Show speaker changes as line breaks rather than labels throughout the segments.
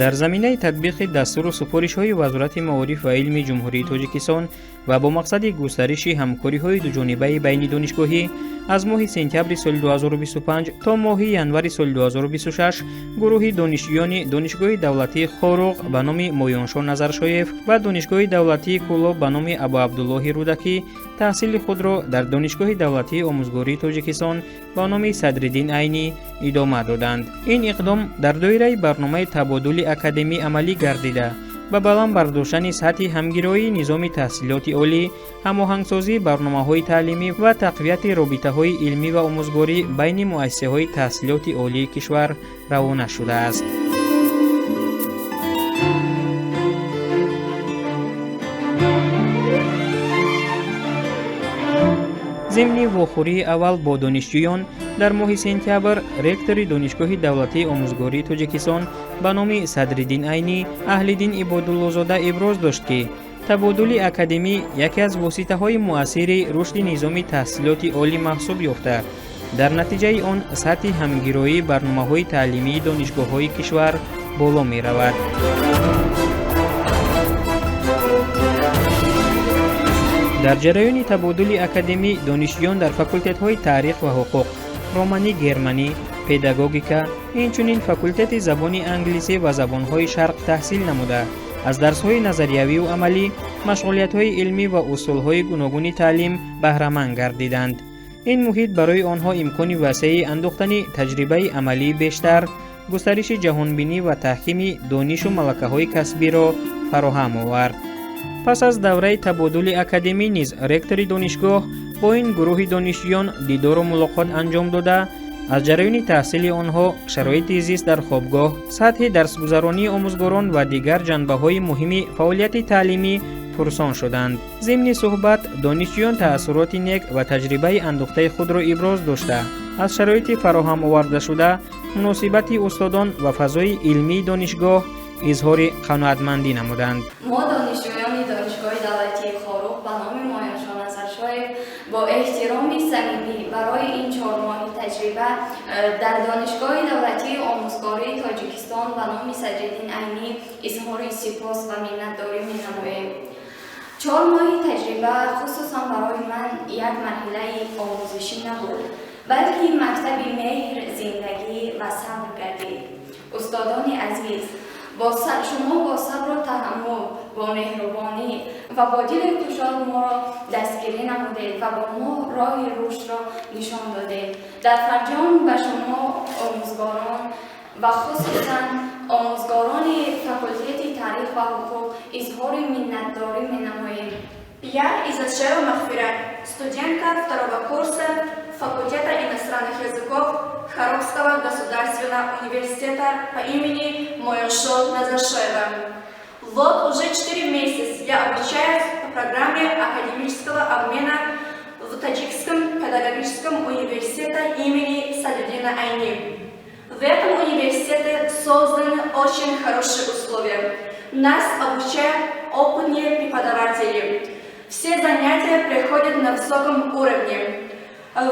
Дар заминаи татбиқи дастуру супоришҳои Вазорати маориф ва илми Ҷумҳурии Тоҷикистон ва бо мақсади густариши ҳамкориҳои дуҷонибаи байнидонишгоҳӣ, аз моҳи сентябри соли 2025 то моҳи январи соли 2026 гурӯҳи донишҷӯёни Донишгоҳи давлатии Хоруғ ба номи Моёншо Назаршоев ва Донишгоҳи давлатии Кӯлоб ба номи Абуабдуллоҳи Рӯдакӣ таҳсили худро дар Донишгоҳи давлатии омӯзгории Тоҷикистон ба номи Садриддин Айнӣ идома доданд. Ин иқдом дар доираи барномаи табодули академӣ амалӣ гардида, ба баланд бардоштани сатҳи ҳамгироии низоми таҳсилоти олӣ, ҳамоҳангсозии барномаҳои таълимӣ ва тақвияти робитаҳои илмӣ ва омӯзгорӣ байни муассисаҳои таҳсилоти олии кишвар равона шудааст. Зимни вохӯрии аввал бо донишҷӯён дар моҳи сентябр ректори Донишгоҳи давлатии омӯзгории Тоҷикистон ба номи Садриддин Айнӣ Аҳлиддин Ибодуллозода иброз дошт, ки табодули академӣ яке аз воситаҳои муассири рушди низоми таҳсилоти олӣ маҳсуб ёфта, дар натиҷаи он сатҳи ҳамгироии барномаҳои таълимии донишгоҳҳои кишвар боло меравад. Дар ҷараёни табодули академӣ донишҷӯён дар факултетҳои таърих ва ҳуқуқ, романӣ, германӣ, педагогика, инчунин факултети забони англисӣ ва забонҳои шарқ таҳсил намуда, аз дарсҳои назариявию амалӣ, машғулиятҳои илмӣ ва усулҳои гуногуни таълим баҳраманд гардиданд. Ин муҳит барои онҳо имкони васеи андӯхтани таҷрибаи амалии бештар, густариши ҷаҳонбинӣ ва таҳкими донишу малакаҳои касбиро фароҳам овард. Пас аз давраи табодули академӣ низ ректори донишгоҳ бо ин гурӯҳи донишҷӯён дидору мулоқот анҷом дода, аз ҷараёни таҳсили онҳо, шароити зист дар хобгоҳ, сатҳи дарсгузаронии омӯзгорон ва дигар ҷанбаҳои муҳими фаъолияти таълимӣ пурсон шуданд. Зимни суҳбат донишҷӯён таассуроти нек ва таҷрибаи андӯхтаи худро иброз дошта, аз шароити фароҳам овардашуда, муносибати устодон ва фазои илмии донишгоҳ изҳори қаноатмандӣ намуданд.
Мо, донишҷӯёни Донишгоҳи давлатии Хоруғ ба номи Моёншо Назаршоев, бо эҳтироми самимӣ барои ин 4 моҳи таҷриба дар Донишгоҳи давлатии омӯзгории Тоҷикистон ба номи Садриддин Айнӣ изҳори сипос ва миннатдорӣ менамоем. 4 моҳи таҷриба хусусан барои ман як марҳилаи омӯзишӣ набуд, балки мактаби меҳр, зиндагӣ ва сабр гардид. Устодони азиз, шумо бо сабру таҳаммул, бо меҳрубонӣ ва бо дили кушод моро дастгирӣ намудед ва бо мо роҳи рушдро нишон додед. Дар фарҷом ба шумо, омӯзгорон ва хусусан омӯзгорони факултети таърих ва ҳуқуқ, изҳори миннатдорӣ менамоем.
Я, Изатшева Махфират, студентка второго курса факультета иностранных языков Хорогского государственного университета по имени Моеншо Назаршоева. Вот уже 4 месяца я обучаюсь по программе академического обмена в Таджикском педагогическом университете имени Садриддина Айни. В этом университете созданы очень хорошие условия. Нас обучают опытные преподаватели. Все занятия проходят на высоком уровне.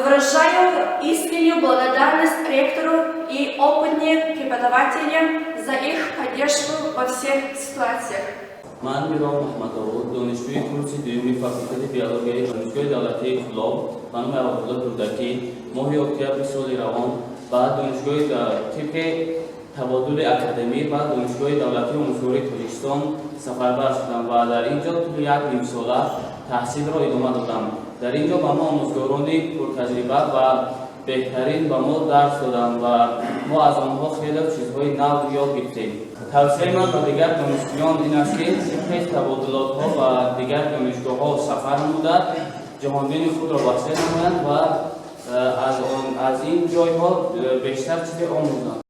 Выражаю искреннюю благодарность ректору и опытным преподавателям за их поддержку во всех ситуациях.
Ман, Мирон Муҳаммадовуд, донишҷӯи курси дуюми факултети биологияи Донишгоҳи давлатии Кӯлоб ба номи Абуабдуллоҳ Рӯдакӣ, моҳи октябри соли равон ба донишгоҳи тибқи табодули академӣ ба Донишгоҳи давлатии омӯзгории Тоҷикистон сафарбар шудам ва дар ин ҷо тӯли як нимсола таҳсилро идома додам. Дар ин ҷо ба мо омӯзгорони пуртаҷриба ва беҳтарин ба мо дарс доданд ва мо аз онҳо хеле чизҳои нав ёд гирифтем. Тавсияи ман ба дигар донишҷӯён ин аст, ки тибқи табодулотҳо ба дигар донишгоҳҳо сафар намуда, ҷаҳонбини худро васеъ намоянд ва аз ин ҷойҳо бештар чизе омӯзанд.